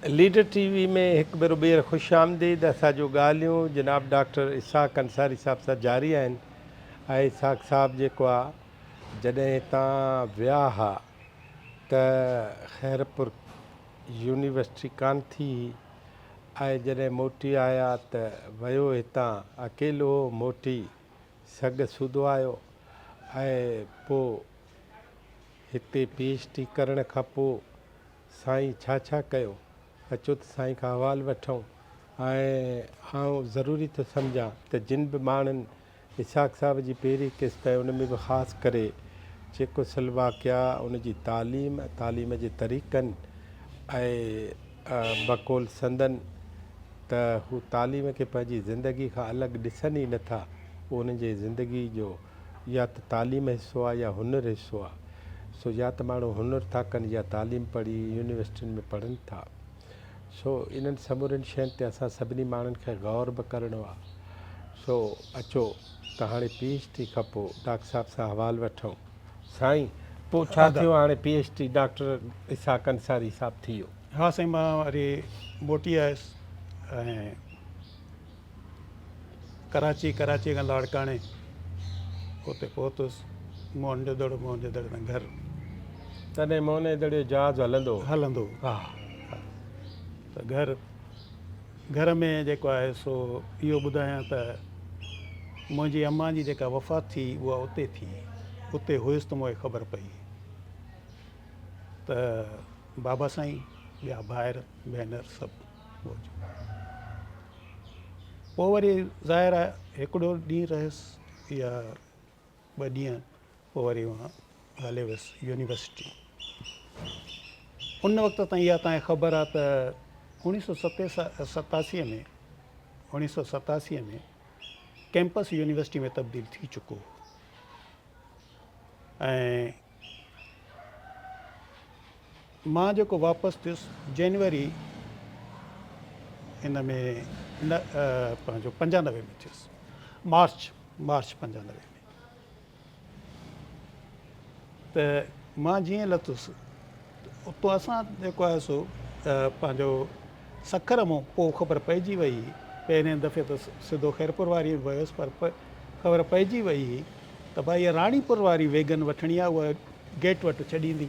Leader ٽي V ۾ هڪ ڀيرو ٻيهر خوش آمديد. اسان جون ڳالهيون جناب ڊاڪٽر اسحاق انصاري صاحب سان جاري آهن ۽ اسحاق صاحب جيڪو آ جڏهن هتان ويا ها ته خيرپور يونيورسٽي ڪانه ٿي هئي ۽ جڏهن موٽي آيا ته ويو هتان اڪيلو هو موٽي سڳ سوڌو آيو ۽ پو هتي پي ايڇ ڊي ڪرڻ کان پو سائين ڇا ڇا ڪيو؟ اچو ته سائين کان احوال وٺون ۽ آئون ضروري ٿو سمجهان ته جن به ماڻهن اسحاق صاحب جي پهرين قسط ۽ ان ۾ به خاص ڪري چيڪوسلواڪيا ان جي تعليم، تعليم جي طريقن ۽ بقول سندن ته هو تعليم کي پنهنجي زندگي کان الڳ ڏسن ئي نٿا اهو انهن جي زندگي جو يا ته تعليم حصو آ يا هنر حصو آ سو يا ته ماڻهو هنر ٿا ڪن يا تعليم پڙهي يونيورسٽين ۾ پڙهن ٿا سو انهن سمورين شين تي اسان سڀني ماڻهن کي غور به ڪرڻو آ سو اچو ته هاڻي پي ايڇ ڊي کان پو ڊاڪٽر صاحب سان حوال وٺون. سائين پو ڇا ٿيو هاڻي P H D doctor Ishaq Ansari صاحب ٿي ويو. ها سائين مان وري موٽي آيس ۽ ڪراچي، ڪراچيء کان لاڙڪاڻي، اتي پهتس. موهن جو دڙو، موهن جي دڙي تان گهر. تڏهن موهن جي دڙي جو جهاز هلندو هو. هلندو هو. ها. ها. ته گهر، گهر ۾ جيڪو آهي سو اهو ٻڌايان ته منهنجي امان جي جيڪا وفات ٿي اها اتي ٿي. اتي هيس ته مون کي خبر پئي ته بابا سائين، ٻيا ڀائر ڀينر سڀ موجود. پوء وري ظاهر آهي هڪڙو ڏينهن رهيس يا ٻه ڏينهن پوء وري مان هلي ويس يونيورسٽي. ان وقت تائين اها تانکي خبر آهي ته اوڻيهه سو ستاسي ۾ اوڻيهه سو 87 ۾ ڪيمپس يونيورسٽي ۾ تبديل ٿي چڪو هو ۽ مان جيڪو واپس ٿيس جنوري ان ۾ نه پنهنجو 95 ۾ ٿيس مارچ مارچ 95 ۾ ته مان جيئن لٿس اتو اسان جيڪو آهي سو پنهنجو سکر مون پوء خبر پئجي وئي پهرين دفعي ته سڌو خيرپور واري ويس پر خبر پئجي وئي ته ڀائي اها راڻيپور واري ويگن وٺڻي آهي اها گيٽ وٽ ڇڏيندي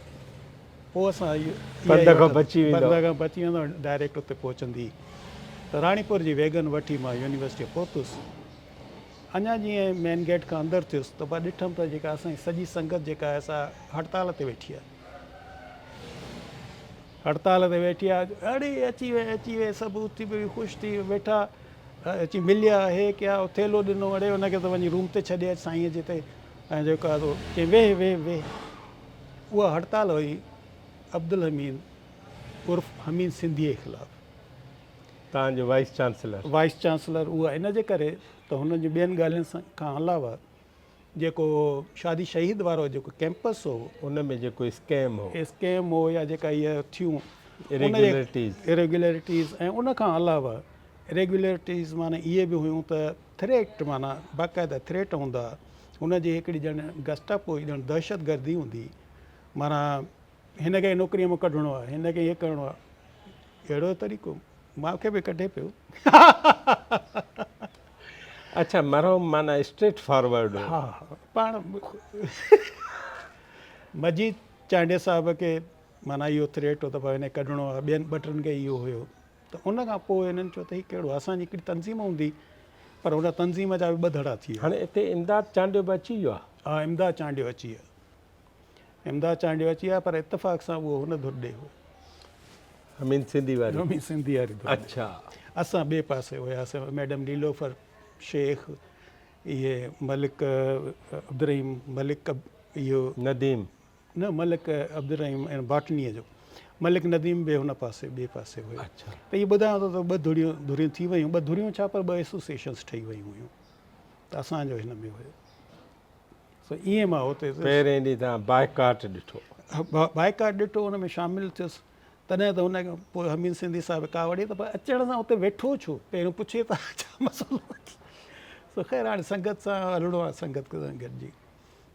پوء اسان پنڌ کان بچي ويندو. پنڌ کان بچي ويندو ڊائريڪٽ اتي پهچندي ته راڻيپور جي ويگن وٺي مان يونيورسٽيء پهتس. اڃا جيئن مين گيٽ کان اندر ٿيس ته ڀا ڏٺم ته جيڪا اسان جي سڄي سنگت جيڪا آهي سا هڙتال تي ويٺي آهي. هڙتال تي ويٺي آهي اڙي اچي وئي اچي وئي سڀ اٿي پئي خوش ٿي ويٺا اچي مليا هي ڪيا ٿيلهو ڏنو اڙي ان کي ته وڃي روم تي ڇڏي اچ سائينء جي تي ۽ جيڪو آهي سو چيائين ويهه ويهه ويهه. اها هڙتال هئي عبدالحميد عرف حميد سنڌيء خلاف. تان جو وائيس چانسلر. وائيس چانسلر اها ان جي ڪري ته هن جون ٻين ڳالهين کان علاوه جيڪو شادي شهيد وارو جيڪو ڪيمپس هو. ان ۾ جيڪو اسڪيم هو. اسڪيم هو يا جيڪا اهي ٿيون. اريگيولرٽيز. اريگيولرٽيز ۽ ان کان علاوه اريگيولرٽيز معنيٰ اهي به هيون ته ٿريٽ معنيٰ باقاعده ٿريٽ هوندا هن جي هڪڙي ڄڻ گسٽپ هئي ڄڻ دهشتگردي هوندي معنيٰ هن کي نوڪريء مان ڪڍڻو آهي هن کي هي ڪرڻو آهي اهڙو طريقو مان کي به ڪڍي پيو. اڇا مرحوم معنيٰ اسٽريٽ فارورڊ هو. ها ها پاڻ مجيد چانڊيي صاحب کي معنيٰ اهو ٿريٽ هو ته ڀائي هن کي ڪڍڻو آهي ٻين ٻه ٽن کي اهو هيو ته ان کان پوء هنن چيو ته هي ڪهڙو اسان جي هڪڙي تنظيم هوندي پر ان تنظيم جا به ٻه ڌڙا ٿي ويا. هاڻي اتي امداد چانڊيو به اچي ويو آهي. ها امداد چانڊيو اچي ويو. امداد چانڊيو اچي ويو پر اتفاق سان اهو هن ڌر ڏي هو. حميد سنڌي واري. حميد سنڌي واري ڌر ڏي. اڇا. اسان ٻئي پاسي هياسين ميڊم نيلوفر شيخ اهي ملڪ عبدالرحيم ملڪ اهو. نديم. نه ملڪ عبدالرحيم ۽ باٽنيء جو ملڪ نديم به هن پاسي ٻئي پاسي هيو ته اهو ٻڌايان ٿو ته ٻه ڌريون ڌريون ٿي ويون ٻه ڌريون ڇا پر ٻه ايسوسيئيشنس ٺهي ويون هيون ته اسان جو هن ۾ هيو سو ائين مان اتي پهرين ڏينهن تان بائيڪاٽ ڏٺو. بائيڪاٽ ڏٺو ان ۾ شامل ٿيس تڏهن ته هن پوء حميد سنڌي صاحب ڪاوڙي ته پر اچڻ سان اتي ويٺو ڇو پهريون پڇي ته ڇا مسئلو سو خير هاڻي سنگت سان هلڻو آهي سنگت سان گڏجي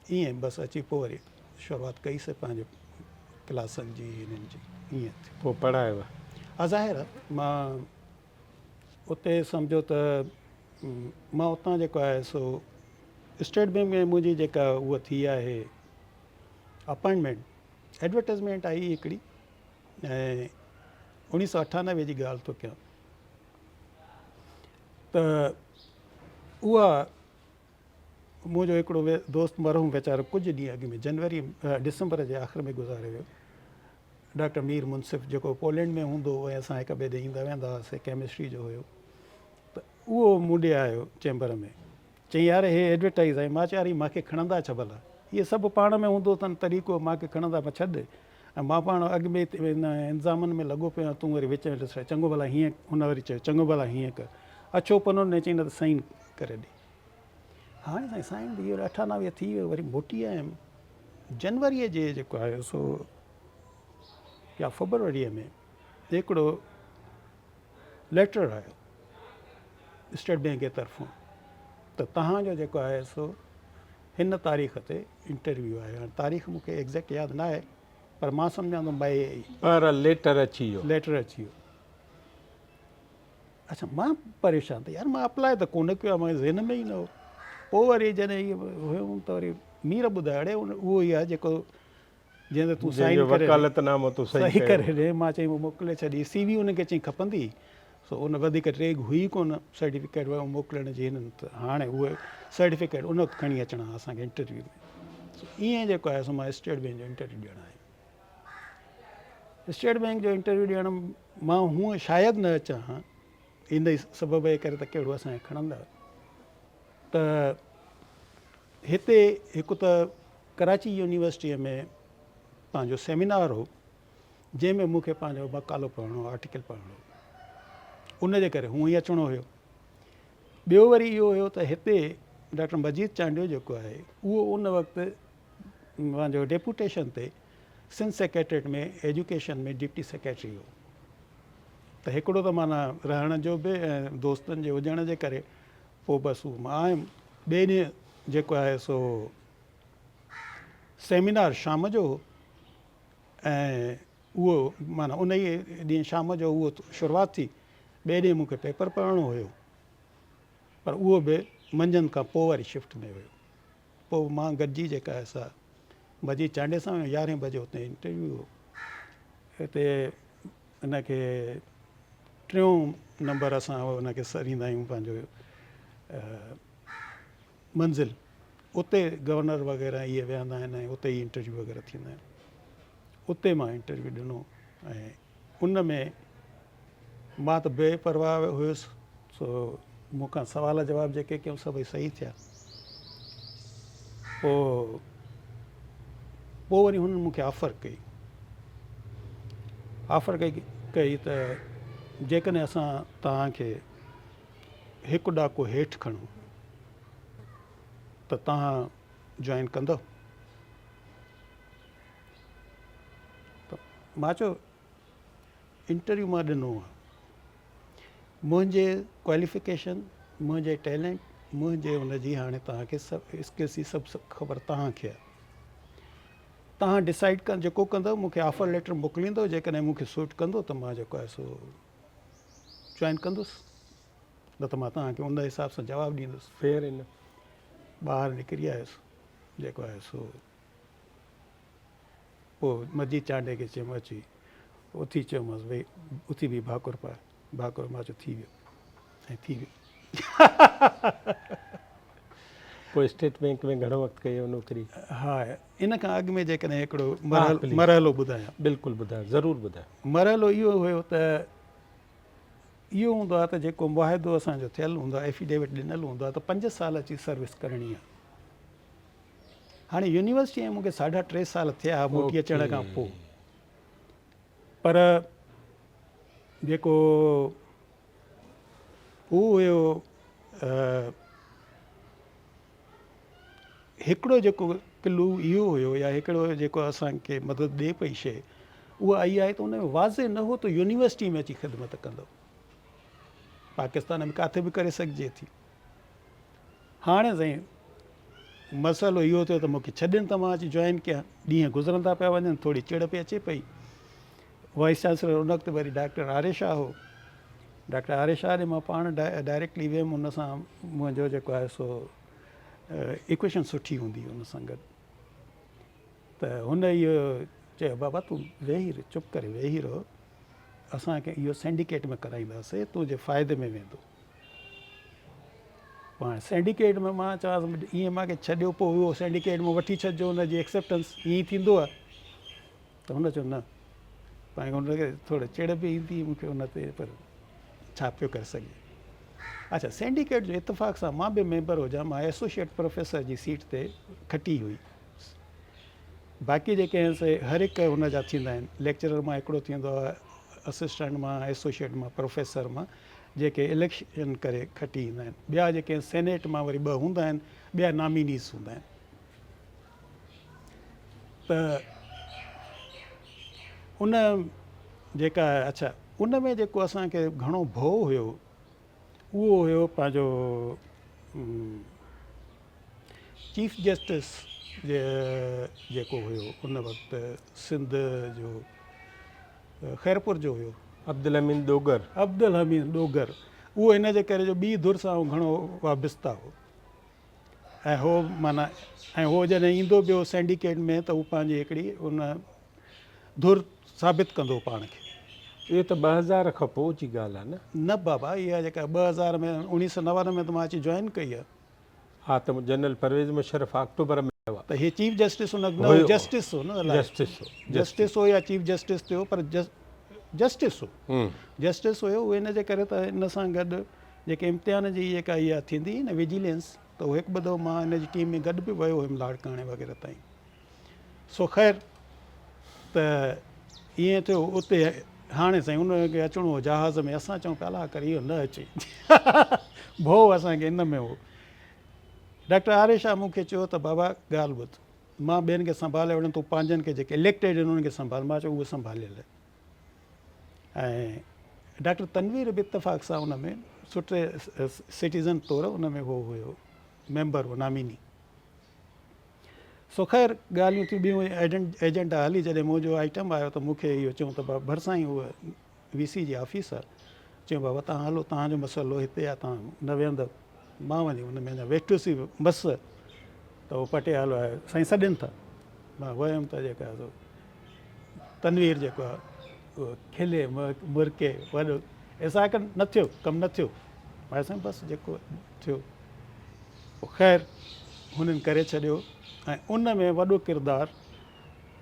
ائين بس اچي پوء وري شروعات ڪئي سي پنهنجي ڪلاسن جي هنن جي ائين ٿيو. پوء پڙهايو؟ ها ظاهر آهي مان اتي سمجهو ته مان اتان جيڪو آهي سو اسٽيٽ بينڪ ۾ منهنجي جيڪا اها ٿي آهي اپائنٽمينٽ ايڊورٽائزمينٽ آئي هڪڙي ۽ اوڻيهه سو اٺانوي جي ڳالهه ٿو ڪيان ته اها منهنجو هڪڙو دوست مرحوم ويچارو ڪجهه ڏينهن اڳ ۾ جنوري ڊسمبر جي آخر ۾ گذاري ويو ڊاڪٽر مير منصف جيڪو پولينڊ ۾ هوندو هو ۽ اسان هڪ ٻئي ڏي ايندا ويندا هئاسين ڪيمسٽري جو هيو ته اهو مون ڏي آيو چيمبر ۾ چيائين يار هي ايڊورٽائيز آهي مان چيو يار هي مان کي کڻندا ڇا ڀلا اهي سڀ پاڻ ۾ هوندو اٿن طريقو مان کي کڻندا مان ڇڏ ۽ مان پاڻ اڳ ۾ ان انتظامن ۾ لڳو پيو آهيان تون وري وچ ۾ ڏس چڱو ڀلا هيئن هن وري چيو چڱو ڀلا هيئن ڪر اڇو پنو ڏني چيائين نه ته سائين ڪري ڏي هاڻي سائين سائين به اهو 98 ٿي ويو وري موٽي آيم جنوريء جي جيڪو آهي سو يا فبروريء ۾ هڪڙو ليٽر آيو اسٽيٽ بينڪ جي طرفون ته توهان جو جيڪو آهي سو هن تاريخ تي انٽرويو آهي هاڻي تاريخ مون کي ايگزيڪٽ ياد نه آهي پر مان سمجهان ٿو مئي پر ليٽر اچي ويو ليٽر اچي ويو اڇا مان پريشان ته يار مان اپلاء ته ڪونه ڪيو آهي مان ذهن ۾ ئي نه هو پوء وري جڏهن هي هيم ته وري مير ٻڌايو اڙي اهو ئي آهي جيڪو جنهن تي تون سائن ڪري وڪالت نامو تو صحيح ڪري ڏي مان چئي موڪلي ڇڏي سي وي ان کي چئي کپندي سو ان وڌيڪ ٽيگ هئي ڪونه سرٽيفڪيٽ وغيره موڪلڻ جي هنن ته هاڻي اهي سرٽيفڪيٽ ان وقت کڻي اچڻا اسان کي انٽرويو ۾ سو ائين جيڪو آهي سو مان اسٽيٽ بينڪ جو انٽرويو ڏيڻ آيم اسٽيٽ بينڪ جو انٽرويو ڏيڻ مان هونء شايد نه اچان ها ان ئي سبب جي ڪري ته ڪهڙو اسان کي کڻندا ته هتي هڪ ته ڪراچي يونيورسٽيء ۾ پنهنجو سيمينار هو جنهن ۾ مون کي پنهنجو مقالو پڙهڻو هو آرٽيڪل پڙهڻو هو ان جي ڪري هونء ئي اچڻو هيو ٻيو وري اهو هيو ته هتي ڊاڪٽر مجيد چانڊيو جيڪو آهي اهو ان وقت پنهنجو ڊيپوٽيشن تي Sindh secretariat ۾ education ۾ deputy secretary هو ته هڪڙو ته معنيٰ رهڻ جو به ۽ دوستن جي هجڻ جي ڪري پوء بس هو مان آيم ٻئي ڏينهن جيڪو آهي سو سيمينار شام جو هو ۽ اهو معنيٰ ان ئي ڏينهن شام جو اهو شروعات ٿي ٻئي ڏينهن مون کي پيپر پڙهڻو هيو پر اهو به منجهند کان پوء واري شفٽ ۾ هيو پوء مان گڏجي جيڪا آهي سا مجيد چانڊيي سان ويم يارهين بجي اتي انٽرويو هو اتي ان کي ٽيون نمبر اسان ان کي سريندا آهيون پنهنجو منزل اتي گورنر وغيره اهي ويهندا آهن ۽ اتي ئي انٽرويو وغيره ٿيندا آهن اتي مان انٽرويو ڏنو ۽ ان ۾ مان ته بي پرواهه هيس سو مون کان سوال جواب جيڪي ڪيم سڀئي صحيح ٿيا. پوء پوء وري هنن مون کي آفر ڪئي آفر ڪئي ڪئي ته جيڪڏهن اسان توهان کي هڪ ڏاڪو هيٺ کڻون ته توهان جوائن ڪندؤ؟ ته مان چيو انٽرويو مان ڏنو آهي منهنجي ڪواليفڪيشن منهنجي ٽيلنٽ منهنجي ان جي هاڻي توهان کي سڀ اسڪلس جي سڀ خبر توهان کي آهي توهان ڊسائيڊ ڪن جيڪو ڪندو مون کي آفر ليٽر موڪليندو جيڪڏهن مون کي سوٽ ڪندو ته مان جيڪو آهي سو جوائن ڪندس نه ته مان توهان کي ان حساب سان جواب ڏيندس فيئر ان ٻاهر نڪري آيس جيڪو آهي سو پوء مجيد چانڊيي کي چيم اچي اٿي چيومانس ڀئي اٿي بيهه ڀاڪر پاء ڀاڪر مان چيو ٿي ويو ۽ ٿي ويو. پوء اسٽيٽ بينڪ ۾ گهڻو وقت ڪيو نوڪري؟ ها ان کان اڳ ۾ جيڪڏهن هڪڙو مرحلو ٻڌايان. بلڪل ٻڌايو ضرور ٻڌايو. مرحلو اهو هيو ته اهو هوندو آهي ته جيڪو معاهدو اسان جو ٿيل هوندو آهي افيڊيوٽ ڏنل هوندو آهي ته 5 سال اچي سروس ڪرڻي آهي. هاڻي يونيورسٽي ۾ مون کي ساڍا ٽي سال ٿيا موٽي اچڻ کان پوء پر جيڪو هو هيو هڪڙو جيڪو ڪلو اهو هيو يا هڪڙو جيڪو اسان کي مدد ڏي پئي شي اها آئي آهي ته ان ۾ واضح نه هو ته يونيورسٽي ۾ اچي خدمت ڪندو پاڪستان ۾ ڪاٿي به ڪري سگهجي ٿي هاڻي سائين مسئلو اهو ٿيو ته مون کي ڇڏين ته مان اچي جوائن ڪيان. ڏينهن گذرندا پيا وڃن، ٿوري چڙ به اچي پئي. وائيس چانسلر ان وقت وري ڊاڪٽر آري شاهه هو. ڊاڪٽر آري شاهه ڏي مان پاڻ ڊائريڪٽلي ويم ان سان منهنجو جيڪو آهي سو ايڪويشن سٺي هوندي هئي ان سان گڏ ته هن اهو چيو بابا تون ويهي رهه چپ ڪري ويهي رهه اسان کي اهو سينڊيڪيٽ ۾ ڪرائينداسي تنهنجي فائدي ۾ ويندو. پاڻ سينڊيڪيٽ ۾ مان چوانس ائين مان کي ڇڏيو پوء اهو سينڊيڪيٽ مان وٺي ڇڏجو ان جي ايڪسيپٽنس ائين ئي ٿيندو آهي ته هن چيو نه پاڻ هن کي ٿورو چڙ به ايندي مون کي ان تي پر ڇا پيو ڪري سگهجي اچھا سينڊيڪيٽ جو اتفاق سان مان به ميمبر هجان مان ايسوشيٽ پروفيسر جي سيٽ تي کٽي هئي باقي جيڪي آهن سي هر هڪ هن جا ٿيندا آهن ليڪچرر مان هڪڙو ٿيندو آهي اسسٽنٽ مان ايسوشيٽ مان پروفيسر مان جيڪي اليڪشن ڪري کٽي ايندا آهن ٻيا جيڪي سينيٽ مان وري ٻه هوندا آهن ٻيا نامينيز هوندا آهن ته ان جيڪا اڇا ان ۾ جيڪو اسان کي گهڻو ڀؤ هيو اهو هيو پنهنجو چيف جسٽس جيڪو هيو ان وقت سنڌ جو خيرپور جو هيو. عبدالحميد ڏوگر. عبدالحميد ڏوگر اهو ان جي ڪري جو ٻي ڌر سان هو گهڻو وابسته هو ۽ هو معنيٰ ۽ هو جڏهن ايندو به هو سينڊيڪيٽ ۾ ته هو پنهنجي هڪڙي ان ڌر ثابت ڪندو هو پاڻ کي. اهو ته 2000 کان پوء جي ڳالهه آهي نه؟ نه بابا اها جيڪا 2000 ۾ 1999 ۾ ته مان اچي جوائن ڪئي آهي. ها ته جنرل پرويز مشرف آڪٽوبر ۾ آيو آهي. ته هي چيف جسٽس ان وقت نه هو جسٽس هو نه الائي جسٽس هو جسٽس هو يا چيف جسٽس ٿيو پر جسٽس هو جسٽس هيو اهو ان جي ڪري ته ان سان گڏ جيڪي امتحان جي جيڪا اها ٿيندي هئي نه وجيلنس ته هڪ ٻه دفعو مان ان جي ٽيم ۾ گڏ به ويو هيم لاڙڪاڻي وغيره تائين سو خير ته ائين ٿيو اتي هاڻي سائين ان کي اچڻو هو جهاز ۾ اسان چئون پيا الله ڪري اهو نه اچي ڀؤ اسان کي ان ۾ هو ڊاڪٽر آري شاهه مون کي چيو ته بابا ڳالهه ٻڌ مان ٻين کي سنڀالي وٺندم تون پنهنجن کي جيڪي اليڪٽيڊ آهن انهن کي سنڀال مان چيو اهو سنڀاليل آهي ۽ ڊاڪٽر تنوير به اتفاق سان ان ۾ سٺي سٽيزن طور ان ۾ هو هيو ميمبر هو ناميني سو خير ڳالهيون ٿيون ٻيون ايجنڊا هلي جڏهن منهنجو آئٽم آيو ته مون کي اهو چيون ته بابا ڀرسان ئي هو وي سي جي آفيس آ چيون بابا تهان هلو تهان جو مسئلو هتي آ تهان نه ويهندؤ مان وڃي ان ۾ اڃا ويٺس ئي مس ته هو پٽيالو آيو سائين سڏين ٿا مان ويم ته جيڪا سو تنوير جيڪو آ اهو کلي مرڪي وڏو اسحاق نه ٿيو ڪم نه ٿيو مان سائين بس جيڪو ٿيو خير هنن ڪري ڇڏيو ۽ ان ۾ وڏو ڪردار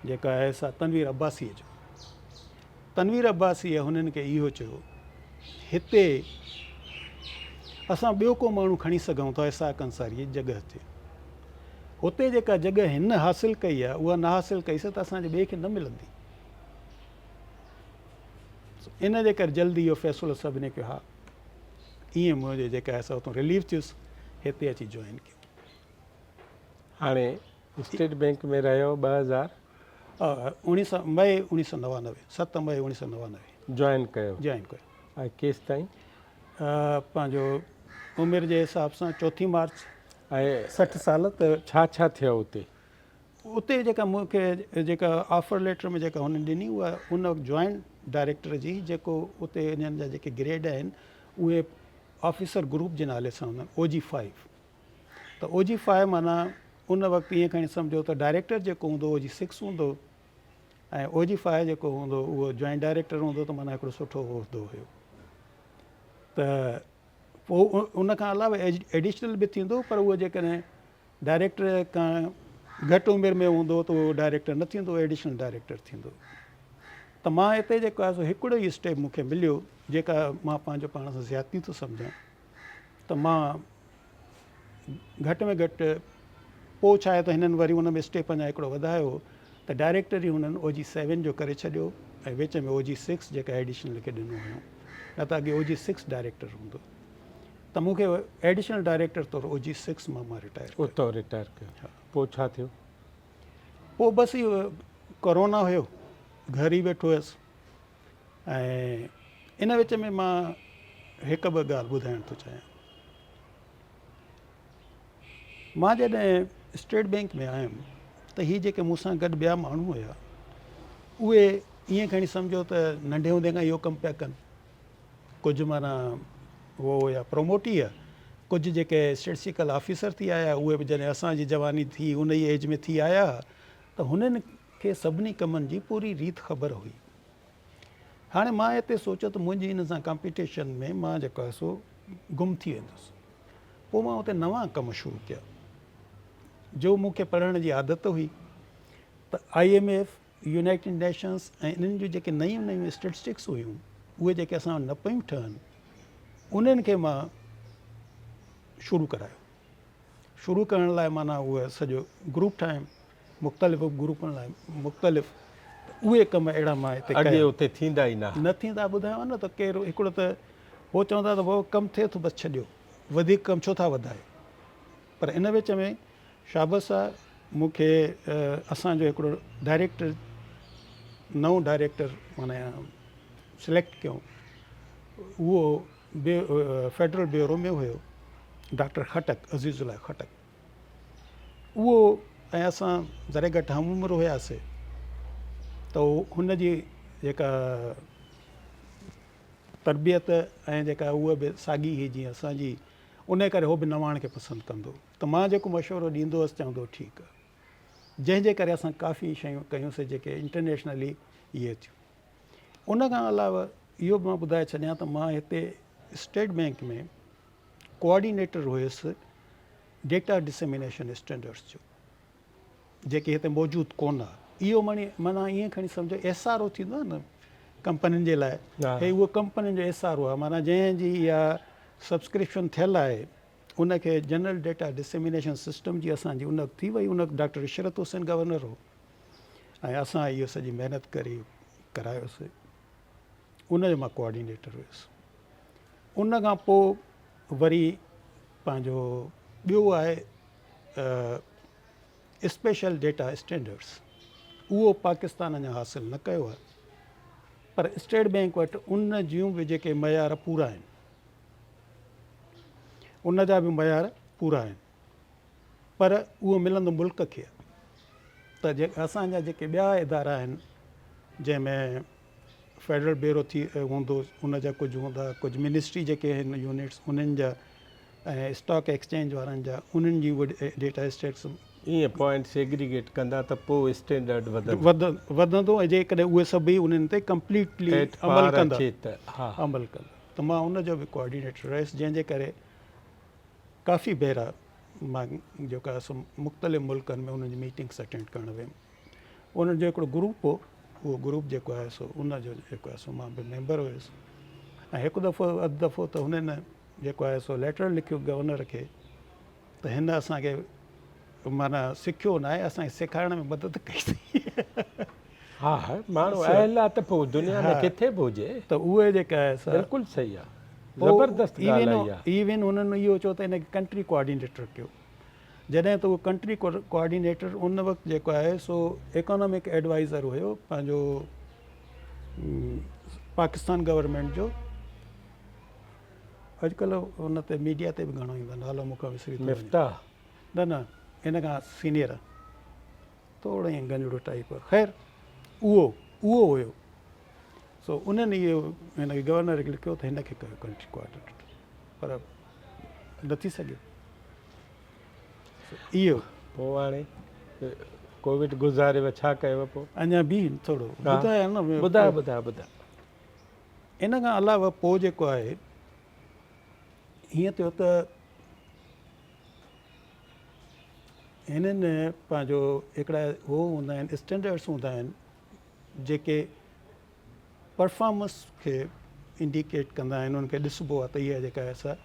جيڪا آهي سا تنوير عباسيء جو. تنوير عباسيء هنن کي اهو چيو، هتي اسان ٻيو ڪو ماڻهو کڻي سگهون ٿا اسحاق انصاريء جي جڳهه تي. هتي جيڪا جڳهه هن حاصل ڪئي آهي اها نه حاصل ڪئي سي ته اسان جي ٻئي کي نه ملندي. ان جي ڪري جلدي اهو فيصلو سڀني ڪيو ها ائين منهنجو جيڪا آهي سو اتان رليف ٿيس هتي اچي جوائن ڪيم. هاڻي اسٽيٽ بينڪ ۾ رهيو 2000. اوڻيهه سو مئي اوڻيهه سو 99 7 مئي اوڻيهه سو 99. جوائن ڪيو. جوائن ڪيو. ۽ ڪيستائين؟ پنهنجو عمر جي حساب سان چوٿين مارچ. ۽ 60 سال ته. ڇا ڇا ٿيو اتي؟ اتي جيڪا مون کي جيڪا آفر ليٽر ۾ جيڪا هنن ڏني اها ان وقت جوائنٽ ڊائريڪٽر جي جيڪو اتي انهن جا جيڪي گريڊ آهن اهي آفيسر گروپ جي نالي سان هوندا آهن او جي فائيو ته او جي فائيو معنيٰ ان وقت ائين کڻي سمجهو ته ڊائريڪٽر جيڪو هوندو او جي سڪس هوندو ۽ او جي فائيو جيڪو هوندو اهو جوائنٽ ڊائريڪٽر هوندو ته معنيٰ هڪڙو سٺو عهدو هيو ته پوء ان کان علاوه ايڊيشنل به ٿيندو پر اهو جيڪڏهن ڊائريڪٽر کان گهٽ عمر ۾ هوندو ته اهو ڊائريڪٽر نه ٿيندو ايڊيشنل ڊائريڪٽر ٿيندو ته مان هتي جيڪو آهي سو هڪڙو ئي اسٽيپ مون کي مليو جيڪا مان پنهنجو پاڻ سان زيادتي ٿو سمجهان ته مان گهٽ ۾ گهٽ پوء ڇا آهي ته هنن وري ان ۾ اسٽيپ اڃا هڪڙو وڌايو ته ڊائريڪٽر ئي هنن او جي سيون جو ڪري ڇڏيو ۽ وچ ۾ او جي سڪس جيڪا ايڊيشنل کي ڏنو هيو نه ته اڳي او جي سڪس ڊائريڪٽر هوندو ته مون کي ايڊيشنل ڊائريڪٽر طور او جي سڪس مان مان رٽائر ڪيو. اتان رٽائر ڪيو. ها. پوء ڇا ٿيو؟ پوء بس اهو ڪورونا هيو گهر ئي ويٺو هيس ۽ ان وچ ۾ مان هڪ ٻه ڳالهه ٻڌائڻ ٿو چاهيان. مان جڏهن اسٽيٽ بينڪ ۾ آيم ته هي جيڪي مون سان گڏ ٻيا ماڻهو هيا اهي ائين کڻي سمجهو ته ننڍي هوندي کان اهو ڪم پيا ڪن. ڪجهه معنيٰ اهو هيا پروموٽي هيا، ڪجهه جيڪي اسٽيٽسٽيڪل آفيسر ٿي آيا اهي به جڏهن اسان جي جواني ٿي ان ئي ايج ۾ ٿي آيا ته هنن کي سڀني ڪمن جي پوري ريت خبر هئي. هاڻي مان هتي سوچيو ته منهنجي هن سان ڪامپيٽيشن ۾ مان جيڪو آهي سو گم ٿي ويندس. پوء مان اتي نوان ڪم شروع ڪيا. جو مون کي پڙهڻ جي عادت هئي ته I M F, United Nations ۽ انهن جون جيڪي نيون نيون اسٽيٽسٽڪس هيون اهي جيڪي اسان وٽ نه پيون ٺهن انهن کي مان شروع ڪرايو. شروع ڪرڻ لاء معنيٰ اهي سڄو گروپ ٺاهيم مختلف گروپن لاء مختلف ته اهي ڪم اهڙا مان هتي ڪيا. اڳي اتي ٿيندا ئي نه ها. نه ٿيندا ٻڌايو نه ته ڪير هڪڙو ته هو چوندا ته بابا ڪم ٿئي ٿو بس ڇڏيو وڌيڪ ڪم ڇو ٿا وڌايو. پر ان وچ ۾ شابس آ مون کي اسان جو هڪڙو ڊائريڪٽر نئون ڊائريڪٽر معنيٰ سليڪٽ ڪيو اهو فيڊرل بيورو ۾ هيو ڊاڪٽر خٽڪ عزيز الله خٽڪ اهو ۽ اسان ذري گهٽ هم عمر هياسي ته هن جي جيڪا تربيت ۽ جيڪا اها به ساڳي هئي جيئن اسان جي انهيء ڪري هو به نواڻ کي پسند ڪندو ته مان جيڪو مشورو ڏيندو هوس چوندو هو ٺيڪ آهي. جنهن جي ڪري اسان ڪافي شيون ڪيون سي جيڪي انٽرنيشنلي اهي ٿيون. ان کان علاوه اهو به مان ٻڌائي ڇڏيان ته مان هتي اسٽيٽ بئنڪ ۾ ڪوآرڊينيٽر هيس ڊيٽا ڊسيمينيشن اسٽينڊرڊس جو جيڪي هتي موجود ڪونه آهي. اهو معني معنيٰ ائين کڻي سمجهو ايس آر او ٿيندو آهي نه ڪمپنين جي لاء هي اهو ڪمپنين جو ايس آر او آهي معنيٰ جنهن جي اها سبسڪرپشن ٿيل آهي ان کي جنرل ڊيٽا ڊسيمينيشن سسٽم جي اسان جي ان وقت ٿي وئي ان وقت ڊاڪٽر عشرت حسين گورنر هو ۽ اسان اهو سڄي محنت ڪري ڪرايوسي ان جو مان ڪوآرڊينيٽر هيس ان کان پوء وري پنهنجو ٻيو آهي اسپيشل ڊيٽا اسٽينڊرڊس اهو پاڪستان اڃا حاصل نه ڪيو آهي پر اسٽيٽ بئنڪ وٽ ان جون به جيڪي معيار پورا آهن ان جا به معيار پورا آهن پر اهو ملندو ملڪ کي ته اسان جا جيڪي ٻيا ادارا آهن جنهن ۾ فيڊرل بيورو ٿي هوندو ان جا ڪجهه هوندا ڪجهه منسٽري جيڪي آهن يونٽس انهن جا ۽ اسٽاڪ ايڪسچينج وارن جا انهن جي اهي ڊيٽا اسٽيٽس ايئن پوائنٽس ايگريگيٽ ڪندا ته پوء اسٽينڊرڊ وڌندو. وڌندو ۽ جيڪڏهن اهي سڀئي انهن تي ڪمپليٽلي عمل ڪندا عمل ڪندا ته مان ان جو به ڪوآرڊينيٽر رهيس جنهن جي ڪري ڪافي ڀيرا مان جيڪو آهي سو مختلف ملڪن ۾ انهن جي ميٽنگس اٽينڊ ڪرڻ ويم انهن جو هڪڙو گروپ هو اهو گروپ جيڪو آهي سو ان جو جيڪو آهي سو مان به ميمبر هيس ۽ هڪ دفعو اڌ دفعو ته هنن جيڪو آهي سو ليٽر لکيو گورنر کي ته هن اسان کي معنيٰ سکيو نه آهي اسان کي سيکارڻ ۾ مدد ڪئي اٿئي. ها ها ماڻهو اهل آ ته پوء دنيا ۾ ڪٿي به هجي. ته اهي جيڪا آهي سا بلڪل صحيح آ زبردست ڳالهه آهي اها. ايون هنن اهو چيو ته هن کي ڪنٽري ڪوآرڊينيٽر ڪيو جڏهن ته اهو ڪنٽري ڪوآرڊينيٽر ان وقت جيڪو آهي سو ايڪانامڪ ايڊوائيزر هيو پنهنجو پاڪستان گورنمينٽ جو اڄڪلهه ان تي ميڊيا تي به گهڻو ايندو نالو مون کان وسري ٿو وڃي. مفتاح. نه نه ان کان سينيئر ٿورو ائين گنجڙو ٽائيپ خير اهو اهو هيو سو انهن اهو هن کي گورنر کي لکيو ته هن کي ڪيو ڪنٽري ڪوآرڊينيٽر پر نه ٿي سگهيو اهو. پوء هاڻي ڪووڊ گذاريو ڇا ڪيو پوء؟ اڃا به ٿورو ٻڌايان نه. ٻڌايو ٻڌايو ٻڌايو. ان کان علاوه پوء جيڪو آهي هيئن ٿيو ته هنن پنهنجو هڪڙا هو هوندا آهن اسٽينڊرڊس هوندا آهن جيڪي پرفارمنس کي انڊيڪيٽ ڪندا آهن انهن کي ڏسبو آهي ته اها جيڪا آهي سا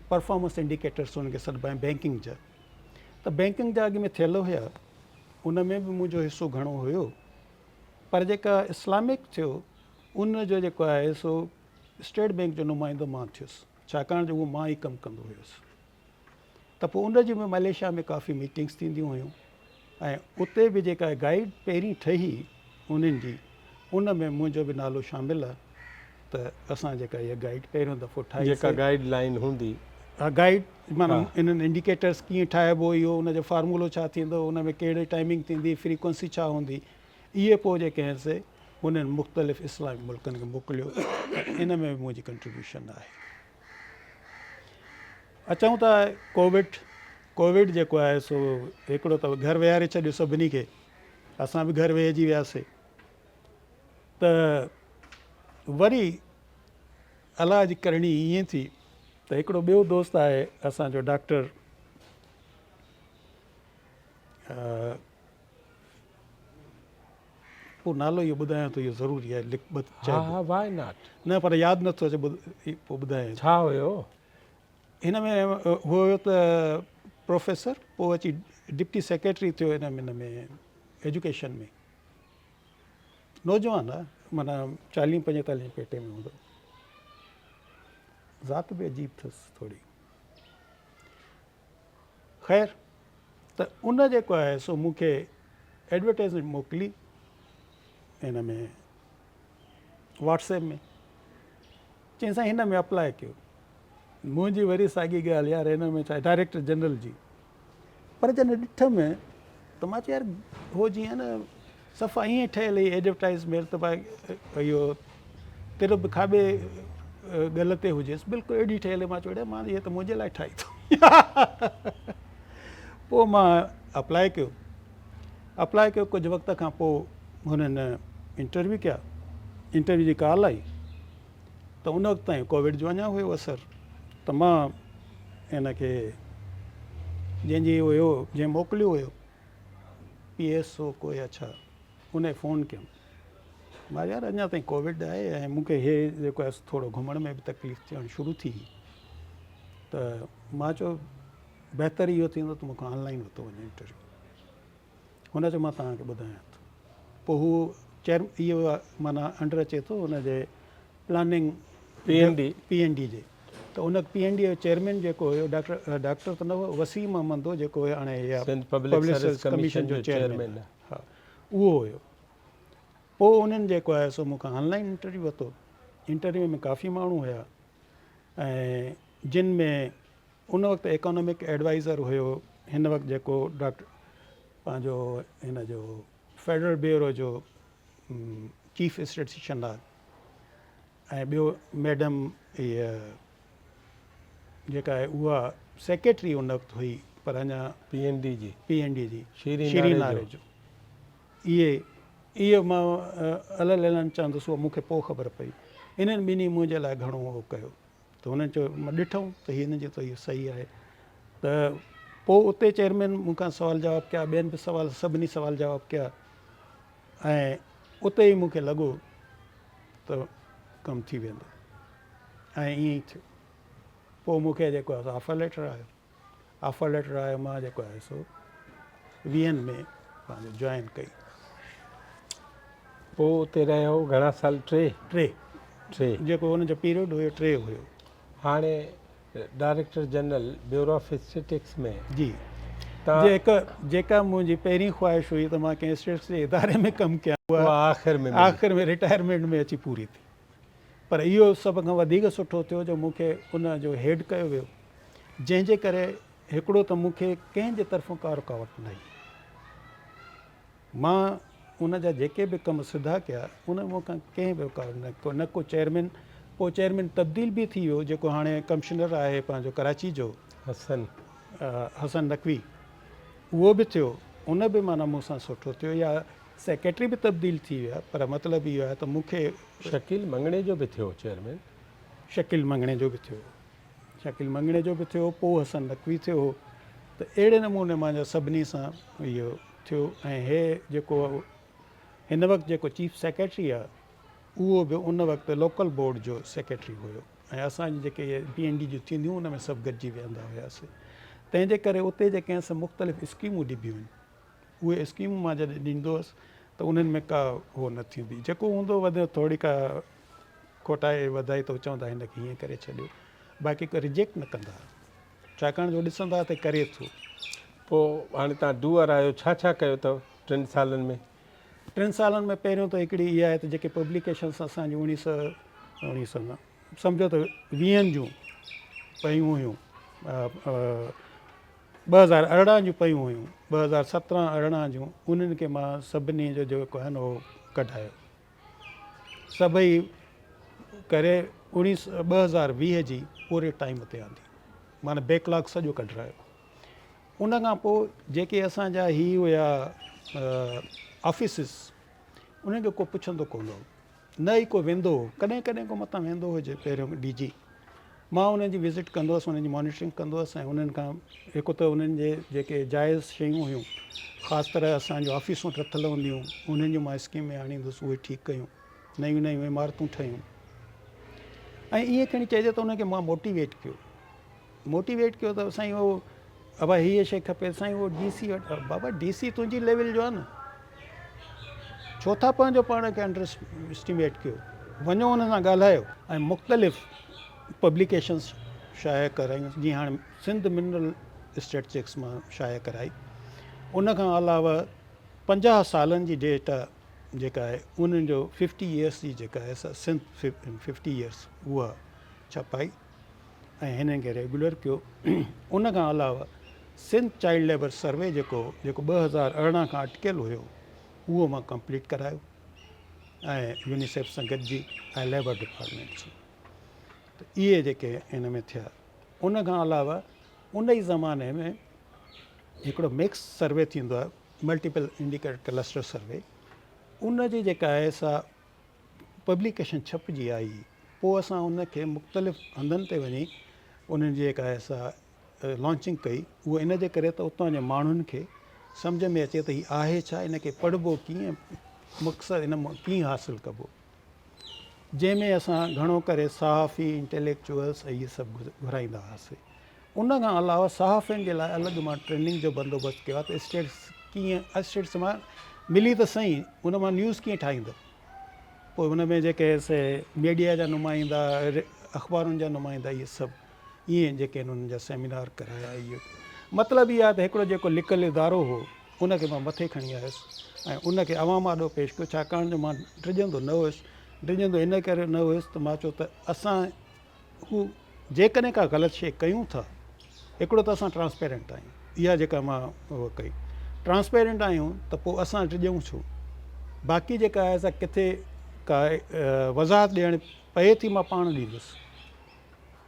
پرفارمنس انڊيڪيٽرس انهن کي سڏبا آهن بينڪنگ جا ته بينڪنگ جا اڳ ۾ ٿيل هيا ان ۾ به منهنجو حصو گهڻو هيو پر جيڪا اسلامڪ ٿيو ان جو جيڪو آهي سو اسٽيٽ بينڪ جو نمائندو مان ٿيس ڇاڪاڻ جو اهو مان ئي ڪم ڪندو هيس ته پوء ان جي به ملائيشيا ۾ ڪافي ميٽنگس ٿينديون هيون ۽ اتي به جيڪا گائيڊ پهرين ٺهي انهن جي ان ۾ منهنجو به نالو شامل آهي ته اسان جيڪا اها گائيڊ پهريون دفعو ٺاهي جيڪا گائيڊ لائين هوندي ها گائيڊ معنيٰ انهن انڊيڪيٽرس ڪيئن ٺاهبو اهو ان جو فارمولو ڇا ٿيندو ان ۾ ڪهڙي ٽائمنگ ٿيندي فريڪوئنسي ڇا هوندي اهي پوء جيڪي آهن سي انهن مختلف اسلامي ملڪن کي موڪليو ته ان ۾ به منهنجي ڪنٽريبيوشن آهي. اچون ٿا ڪووڊ، ڪووڊ جيڪو آهي سو هڪڙو ته گهر ويهاري ڇڏيو سڀني کي، اسان به گهر ويهجي وياسي ته وري الله جي ڪرڻي ائين ٿي ته هڪڙو ٻيو دوست آهي اسان جو ڊاڪٽر پوء نالو اهو ٻڌايان ٿو اهو ضروري آهي لک ٻه ها ها وائي not نه پر ياد نٿو اچي پوء ٻڌايان ڇا هيو هن ۾ هو هيو ته پروفيسر پوء اچي ڊپٽي سيڪريٽري ٿيو هن ۾ ايجوڪيشن ۾ نوجوان آ معنيٰ چاليهه پنجيتاليهه پيٽي ۾ هوندو ذات به عجيب اٿس ٿوري خير ته ان جيڪو آهي سو مون کي ايڊورٽائزمينٽ موڪلي ان ۾ واٽس ايپ ۾ چيائين سائين هن ۾ اپلاء ڪيو منهنجي وري ساڳي ڳالهه يار هن ۾ ڇا ڊائريڪٽر جنرل جي پر جڏهن ڏٺم ته مان چيو يار هو جيئن نه صفا ائين ٺهيل هئي ايڊورٽائزمينٽ ته ڀائي اهو تر به کاٻي ڳل تي هجيس بلڪل اهڙي ٺهيل هئي مان چيو اڙي مان هي ته منهنجي لاء ٺاهي اٿو پوء مان اپلاء ڪيو اپلاء ڪيو ڪجهه وقت کان پوء هنن انٽرويو ڪيا انٽرويو جي ڪال آئي ته ان وقت تائين ڪووڊ جو اڃا هيو اثر ته مان ان کي جنهن جي هيو جنهن موڪليو هيو پي ايس او ڪو يا ڇا ان کي فون ڪيم مان يار اڃا تائين ڪووڊ آهي ۽ مون کي هي جيڪو آهي ٿورو گهمڻ ۾ به تڪليف ٿيڻ شروع ٿي ته مان چيو بهتر اهو ٿيندو ته مون کان آن لائن ورتو وڃي انٽرويو هن چيو مان توهان کي ٻڌايان ٿو پوء هو چيئر اهو معنيٰ انڊر اچي ٿو ان جي planning P N D P N D جي ته ان پي اين ڊي جو چيئرمين جيڪو هيو ڊاڪٽر ڊاڪٽر ته نه هو وسيم احمد هو جيڪو هاڻي اها سنڌ پبلڪ سروس ڪميشن جو چيئرمين ها اهو هيو پوء انهن جيڪو آهي سو مون کان آن لائن انٽرويو ورتو انٽرويو ۾ ڪافي ماڻهو هيا ۽ جن ۾ ان وقت ايڪانامڪ ايڊوائزر هيو هن وقت جيڪو ڊاڪٽر پنهنجو هن جو فيڊرل بيورو جو چيف اسٽيٽسٽيشن آهي ۽ ٻيو ميڊم هيء جيڪا آهي اها سيڪريٽري ان وقت هئي پر اڃا پي اين ڊي جي پي اين ڊي جي شيرين ناريجو اهي اهو مان الل اعلان چوندس اها مون کي پوء خبر پئي انهن ٻنهي منهنجي لاء گهڻو اهو ڪيو ته هنن چيو مان ڏٺم ته هي هنن چيو ته اهو صحيح آهي ته پوء اتي چيئرمين مون کان سوال جواب ڪيا ٻين به سوال سڀني سوال جواب ڪيا ۽ اتي ئي مون کي لڳو ته ڪم ٿي ويندو ۽ ائين ئي ٿيو پوء مون کي جيڪو آهي آفر ليٽر آيو آفر ليٽر آيو مان جيڪو آهي سو ويهن ۾ پنهنجو جوائن ڪئي. پوء اتي رهيو گهڻا سال ٽي؟ ٽي ٽي جيڪو ان جو پيريڊ هيو ٽي هيو. هاڻي director general bureau of statistics ۾ جي جيڪا جيڪا منهنجي پهرين خواهش هئي ته مان ڪنهن اسٽيٽس جي اداري ۾ ڪم ڪيان اها آخر ۾ آخر ۾ رٽائرمينٽ ۾ اچي پوري ٿي پر اهو سڀ کان وڌيڪ سٺو ٿيو جو مون کي ان جو هيڊ ڪيو ويو جنهن جي ڪري هڪڙو ته مون کي ڪنهن جي طرفون ڪا رڪاوٽ نه هئي. مان ان جا جيڪي به ڪم سڌا ڪيا ان ۾ مون کان ڪنهن به رڪاوٽ نه ڪو نه ڪو چيئرمين پوء چيئرمين تبديل به ٿي ويو جيڪو هاڻي ڪمشنر آهي پنهنجو ڪراچي جو حسن حسن نقوي اهو به ٿيو ان به معنيٰ مون سان سٺو ٿيو يا سيڪريٽري به تبديل ٿي ويا پر مطلب اهو آهي ته مون کي شڪيل مڱڻيجو به ٿيو چيئرمين. شڪيل مڱڻيجو به ٿيو. شڪيل مڱڻيجو به ٿيو پوء حسن نقوي ٿيو هو ته اهڙي نموني مانجو سڀني سان اهو ٿيو ۽ هي جيڪو هن وقت جيڪو چيف سيڪريٽري آهي اهو به ان وقت لوڪل بورڊ جو سيڪريٽري هيو ۽ اسان جي جيڪي اهي پي اين ڊي جون ٿينديون ان ۾ سڀ گڏجي ويهندا هياسي تنهن جي ڪري اتي جيڪي اسان مختلف اسڪيمون ڏبيون آهن اهي اسڪيمون مان جڏهن ڏيندو هوس ته انهن ۾ ڪا هو نه ٿيندي جيڪو هوندو وڌ ٿوري ڪا کوٽائي وڌائي ته چوندا هن کي هيئن ڪري ڇڏيو باقي ڪو ريجيڪٽ نه ڪندا ڇاڪاڻ جو ڏسندا ته ڪري ٿو. پوء هاڻي توهان ڊوئر آهيو ڇا ڇا ڪيو اٿو ٽن سالن ۾؟ ٽن سالن ۾ پهريون ته هڪڙي اها آهي ته جيڪي پبليڪيشنس اسان جون اوڻيهه سؤ اوڻيهه سؤ نه سمجهو ته ويهن جون پيون هيون 2018 جون پيون هيون 2017 18 جون انهن کي مان سڀني جو جيڪو آهي نه اهو ڪڍايو. سڀئي ڪري اوڻيهه سو 2020 جي پوري ٽائيم تي آندي، معنيٰ بيڪ لاگ سڄو ڪڍرايو. ان کان پوء جيڪي اسان جا هي هيا آفيسز، انهن کي ڪو پڇندو ڪونه هو، نه ئي ڪو ويندو هو، ڪڏهن ڪڏهن ڪو متان ويندو هجي. پهريون ڊي جي مان انهن جي وزٽ ڪندو هئس، انهن جي مانيٽرنگ ڪندو هئس ۽ انهن کان هڪ ته انهن جي جيڪي جائز شيون هيون، خاص طرح اسان جون آفيسون ٽٿل هونديون هيون، انهن جون مان اسڪيم ۾ آڻيندو هئس، اهي ٺيڪ ڪيون، نيون نيون عمارتون ٺهيون ۽ ائين کڻي چئجي ته انهن کي مان موٽيويٽ ڪيو. موٽيويٽ ڪيو ته سائين اهو ابا هيء شيء کپي، سائين اهو ڊي سي وٽ، بابا ڊي سي تنهنجي ليول جو آهي نه، ڇو ٿا پنهنجو پاڻ کي انڊر اسٽيميٽ ڪيو، وڃو ان سان ڳالهايو. ۽ مختلف پبليڪيشنس شايع ڪرايون، جيئن هاڻي سنڌ منرل اسٽيٽسٽڪس مان شايع ڪرائي. ان کان علاوه 50 سالن جي ڊيٽا جيڪا آهي انهن جو ففٽي ايئرس جي جيڪا آهي سا سنڌ ففٽي ايئرس اها ڇپائي ۽ هنن کي ريگيولر ڪيو. ان کان علاوه سنڌ چائلڊ ليبر سروي جيڪو جيڪو 2018 کان اٽڪيل هيو اهو مان ڪمپليٽ ڪرايو ۽ يونيسيف سان گڏجي ۽ ليبر ڊپارٽمينٽ سان، ته اهي جيڪي هن ۾ ٿيا. ان کان علاوه ان ئي زماني ۾ هڪڙو مڪس سروي ٿيندو آهي، ملٽيپل انڊيڪيٽر ڪلسٽر سروي، ان جي جيڪا آهي سا پبليڪيشن ڇپجي آئي، پوء اسان ان کي مختلف هنڌن تي وڃي انهن جي جيڪا آهي سا لانچنگ ڪئي. اهو ان جي ڪري ته اتان جي ماڻهن کي سمجهه ۾ اچي ته هي آهي ڇا، ان کي پڙهبو ڪيئن، مقصد ان مان ڪيئن حاصل ڪبو، جنهن ۾ اسان گهڻو ڪري صحافي، انٽيليڪچوئلس ۽ اهي سڀ گهرائيندا هئاسي. ان کان علاوه صحافين جي لاء الڳ مان ٽريننگ جو بندوبست ڪيو آهي ته اسٽيٽس ڪيئن، اسٽيٽس مان ملي ته سهي، ان مان نيوز ڪيئن ٺاهيندو. پوء ان ۾ جيڪي سي ميڊيا جا نمائندا، اخبارن جا نمائندا، اهي سڀ ائين جيڪي آهن انهن جا سيمينار ڪرايا. اهو مطلب اهو آهي ته هڪڙو جيڪو لڪل ادارو هو ان کي مان مٿي کڻي آيس ۽ ان کي عوام آڏو پيش ڪيو، ڇاڪاڻ جو مان ڊڄندو نه هيس. ڊڄندو ان ڪري نه هيس ته مان چيو ته اسان هو جيڪڏهن ڪا غلط شيء ڪيون ٿا، هڪڙو ته اسان ٽرانسپيرنٽ آهيون، اها جيڪا مان اها ڪئي، ٽرانسپيرنٽ آهيون ته پوء اسان ڊڄون ڇو؟ باقي جيڪا آهي سا ڪٿي ڪا وضاحت ڏيڻ پئي ٿي مان پاڻ ڏيندس،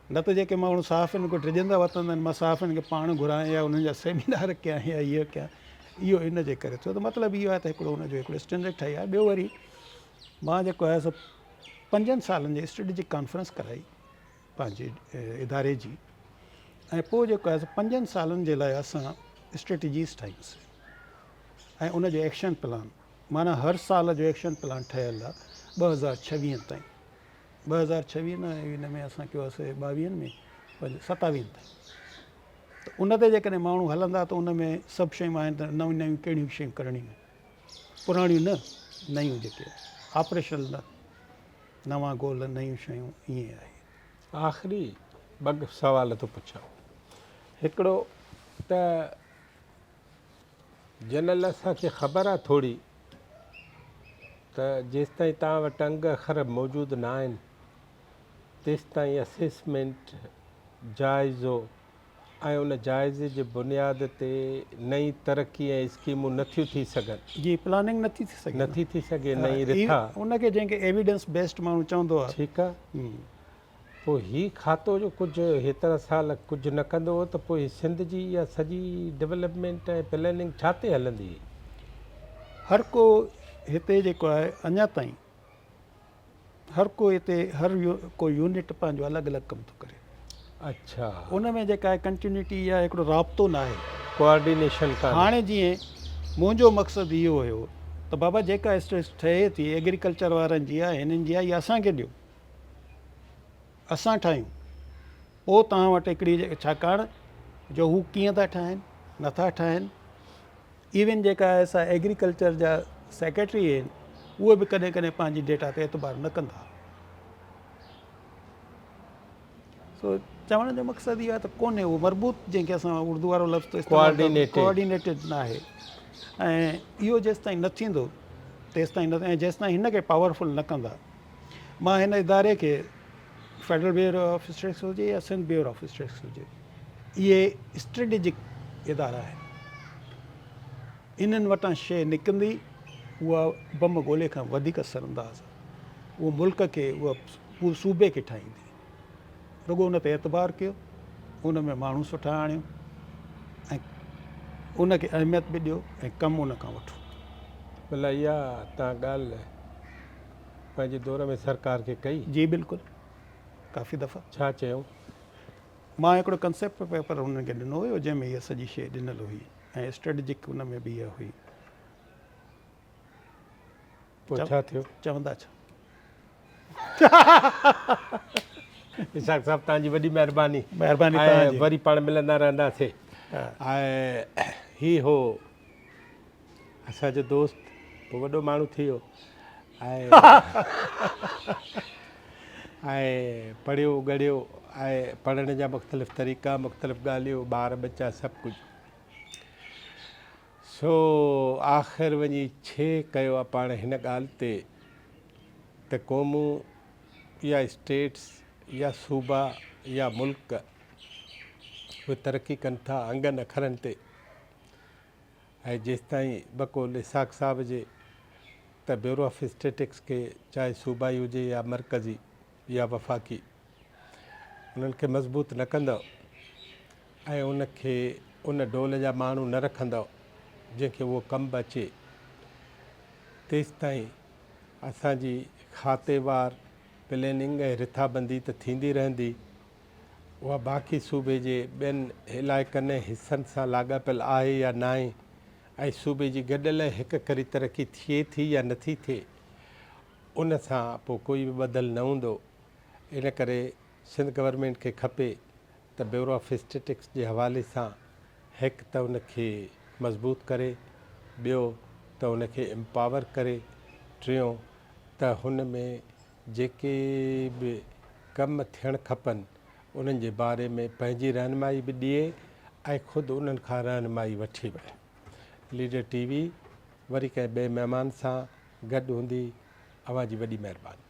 نه ته جيڪي ماڻهو صحافين کان ڊڄندا وتندا آهن، مان صحافين کي پاڻ گهرايان يا انهن جا سيمينار ڪيان يا اهو ڪيان، اهو ان جي ڪري ٿيو ته مطلب اهو آهي ته هڪڙو ان جو هڪڙو اسٽينڊرڊ ٺهي آهي. ٻيو وري مان جيڪو آهي سو پنجن سالن جي اسٽريٽجڪ ڪانفرنس ڪرائي پنهنجي اداري جي ۽ پوء جيڪو آهي سو پنجن سالن جي لاء اسان اسٽريٽجيز ٺاهيونسين ۽ ان جو ايڪشن پلان، معنيٰ هر سال جو ايڪشن پلان ٺهيل آهي 2026 تائين، 2026 نه ان ۾ اسان ڪيو آهي ٻاويهن ۾ پنج ستاويهن تائين، ته ان تي جيڪڏهن ماڻهو هلندا ته ان ۾ سڀ شيون آهن ته نيون نيون ڪهڙيون شيون ڪرڻيون آهن، پراڻيون نه، نيون جيڪي آپريشنل نه، نوان گول، نيون شيون، ائين آهي. آخري ٻه سوال ٿو پڇان. هڪڙو ته جنرل اسان کي خبر آ ٿوري ته جيستائين توهان وٽ انگ اکر موجود نه آهن تيستائين اسيسمينٽ، جائزو، ۽ ان جائزي جي بنياد تي نئين ترقي ۽ اسڪيمون نه ٿيون ٿي سگهن. جي پلاننگ نه ٿي ٿي سگهي. نه ٿي ٿي سگهي نئين رٿا. ان کي جنهن کي ايويڊنس بيسڊ ماڻهو چوندو آهي. ٺيڪ آهي. پوء هي کاتو جو ڪجهه هيترا سال ڪجهه نه ڪندو هو ته پوء سنڌ جي اها سڄي ڊولپمينٽ ۽ پلاننگ ڇا تي هلندي هئي؟ هر ڪو هتي جيڪو آهي اڃا تائين هر ڪو هتي هر ڪو يونٽ پنهنجو الڳ الڳ ڪم ٿو ڪري. اڇا. ان ۾ جيڪا آهي ڪنٽينيوٽي يا هڪڙو رابطو ناهي. ڪوآرڊينيشن ڪانهي. هاڻي جيئن منهنجو مقصد اهو هيو ته بابا جيڪا اسٽيٽس ٺهي ٿي ايگريڪلچر وارن جي آهي هنن جي آهي اها اسان کي ڏيو اسان ٺاهيون پوء توهان وٽ هڪڙي ڇاڪاڻ جو هو ڪيئن ٿا ٺاهن نٿا ٺاهن ايون جيڪا آهي سا ايگريڪلچر جا سيڪريٽري آهن اهي به ڪڏهن ڪڏهن پنهنجي ڊيٽا تي اعتبار نه ڪندا. سو چوڻ جو مقصد اهو آهي ته ڪونهي اهو مربوط جنهن کي اسان اردو وارو لفظ ٿو استعمال ڪوآرڊينيٽيڊ نه آهي ۽ اهو جيستائين نه ٿيندو تيستائين نه ۽ جيستائين هن کي پاورفل نه ڪندا. مان هن اداري کي فيڊرل بيورو آف اسٽيٽس هجي يا سنڌ بيورو آف اسٽيٽس هجي، اهي اسٽريٽجڪ ادارا آهن، انهن وٽان شيء نڪرندي اها بم گولي کان وڌيڪ اثر انداز آهي. اهو ملڪ کي اهو پوري صوبي کي ٺاهيندي. رڳو ان تي اعتبار ڪيو، ان ۾ ماڻهو سٺا آڻيو ۽ ان کي اهميت به ڏيو ۽ ڪم ان کان وٺو. ڀلا اها توهان ڳالهه پنهنجي دور ۾ سرڪار کي ڪئي؟ جي بلڪل، ڪافي دفعا. ڇا چيائون؟ مان هڪڙو ڪنسيپٽ پيپر انهن کي ڏنو هيو جنهن ۾ اها سڄي شيء ڏنل هئي ۽ اسٽريٽجڪ ان ۾ به اها هئي. پوء ڇا ٿيو؟ چوندا ڇا؟ اسحاق صاحب توهان جي وڏي مهرباني. مهرباني توهان جي. وري پاڻ ملندا رهنداسين. ۽ هي هو اسان جو دوست پوء وڏو ماڻهو ٿي ويو ۽ ۽ پڙهيو ڳڙهيو ۽ پڙهڻ جا مختلف طريقا مختلف ڳالهيون ٻار ٻچا سڀ ڪجهه سو آخر وڃي ڇيهه ڪيو آ پاڻ هن ڳالهه تي ته قومون يا اسٽيٽس يا صوبا يا ملڪ اهي ترقي ڪن ٿا انگن اکرن تي ۽ جيستائين بقول اسحاق صاحب جي ته بيورو آف اسٽيٽڪس کي چاهي صوبائي هجي يا مرڪزي يا وفاقي انهن کي مضبوط نه ڪندؤ ۽ ان کي ان ڊول جا ماڻهو نه رکندؤ جنهن کي اهو ڪم به اچي تيستائين اسان جي کاتي وار پليننگ ۽ رٿابندي ته ٿيندي رهندي اها باقي صوبي جي ٻين علائقن ۽ حصن سان لاڳاپيل آهي يا ناهي ۽ صوبي جي گڏيل ۽ هڪ ڪري ترقي ٿئي ٿي يا نٿي ٿئي ان سان پوء ڪوئي به ٻڌل نه هوندو ان ڪري سنڌ گورنمينٽ کي کپي ته بيورو آف اسٽيٽڪس جي حوالي سان هڪ ته ان کي مضبوط ڪري، ٻيو ته ان کي امپاور ڪري، ٽيون ته هن ۾ جيڪي به ڪم ٿيڻ کپن انهن جي باري ۾ پنهنجي رهنمائي به ڏئي ۽ خود انهن کان رهنمائي وٺي به. ليڊر ٽي وي وري ڪنهن ٻئي مهمان سان گڏ هوندي. اوهان جي وڏي مهرباني.